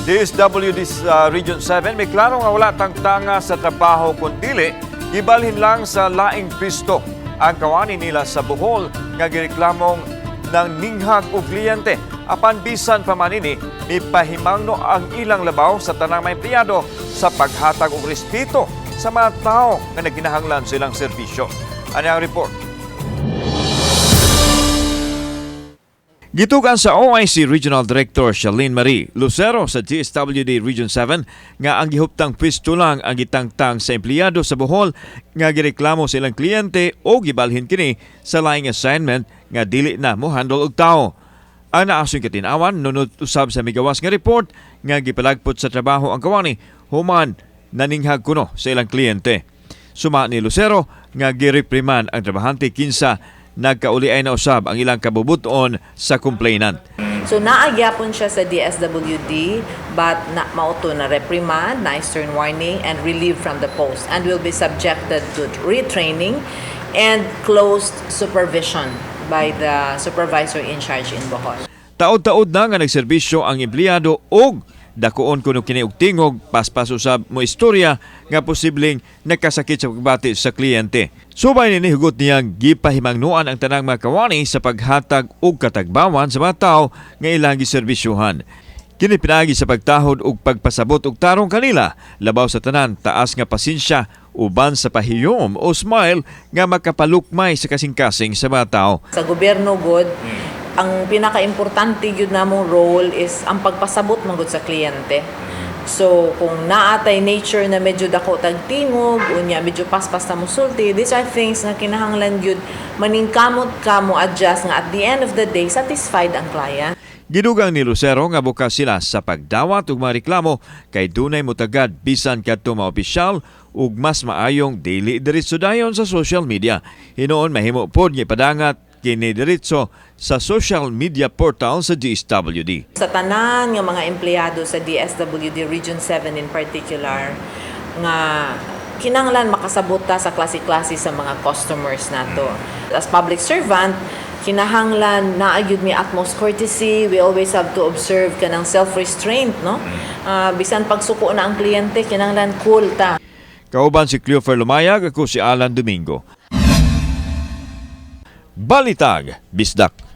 DSWD sa Region 7 may klaro nga wala tangtanga sa trabaho kun dili gibalhin lang sa laing pisto ang kawani nila sa Bohol nga gireklamong ng ninghag og kliyente. Apan bisan pa man ini, mipahimangno ang ilang labaw sa tanang mga empleyado sa paghatag og respeto sa mga tao nga nagkinahanglan sa ilang serbisyo. Ano ang report? Gitugan sa OIC Regional Director Charlene Marie Lucero sa DSWD Region 7 nga ang gihuptang pwesto lang ang gitangtang sa empleyado sa Bohol nga gireklamo sa ilang kliyente o gibalhin kini sa laing assignment nga dili na mo handle og tao. Ang naasoy katin-awan nunod usab sa migawas nga report nga gipalagpot sa trabaho ang kawani human naninghag kuno sa ilang kliyente. Suma ni Lucero nga girepriman ang trabahante kinsa nagkauli ay na usab ang ilang kabubuton sa complainant. So naa gyapon siya sa DSWD, but na mao to na reprimand, na stern warning and relieved from the post and will be subjected to retraining and closed supervision by the supervisor in charge in Bohol. Taod-taod na nga nagserbisyo ang empleyado og dakuon kuno kini og tingog, paspas usab mo istorya nga posibleng nakasakit sa pagbati sa kliyente. Subay nini, hugot niyang gipahimangnuan ang tanang mga kawani sa paghatag og katagbawan sa mga tawo nga ilang giserbisyuhan. Kini pinaagi sa pagtahod ug pagpasabot og tarong kanila, labaw sa tanan, taas nga pasensya uban sa pahiyom o smile nga makapalukmay sa kasing-kasing sa mga tao. Sa gobyerno gud, ang pinaka-importante gyud namong role is ang pagpasabot man gud sa kliyente. So, kung naa tay nature na medyo dako tag tingog, unya medyo paspas na musulti, these are things nga kinahanglan gyud maningkamot ka mo adjust nga at the end of the day satisfied ang client. Gidugang ni Lucero nga bukas sila sa pagdawat ug mga reklamo kay dunay mutagad bisan kadto mga opisyal ug mas maayong dili diretso dayon sa social media. Hinuon mahimo pod nga ipadangat kini diretso sa social media portal sa DSWD. Sa tanan nga mga empleyado sa DSWD Region 7 in particular, nga kinanglan makasabot ta sa klase-klase sa mga customers nato. As public servant, kinahanglan naa gyud mi utmost courtesy. We always have to observe kanang self-restraint, no? Bisan pagsuko na ang kliyente, kinahanglan cool ta. Kauban si Cleofer Lumayag, ako si Alan Domingo. Balitag, Bisdak.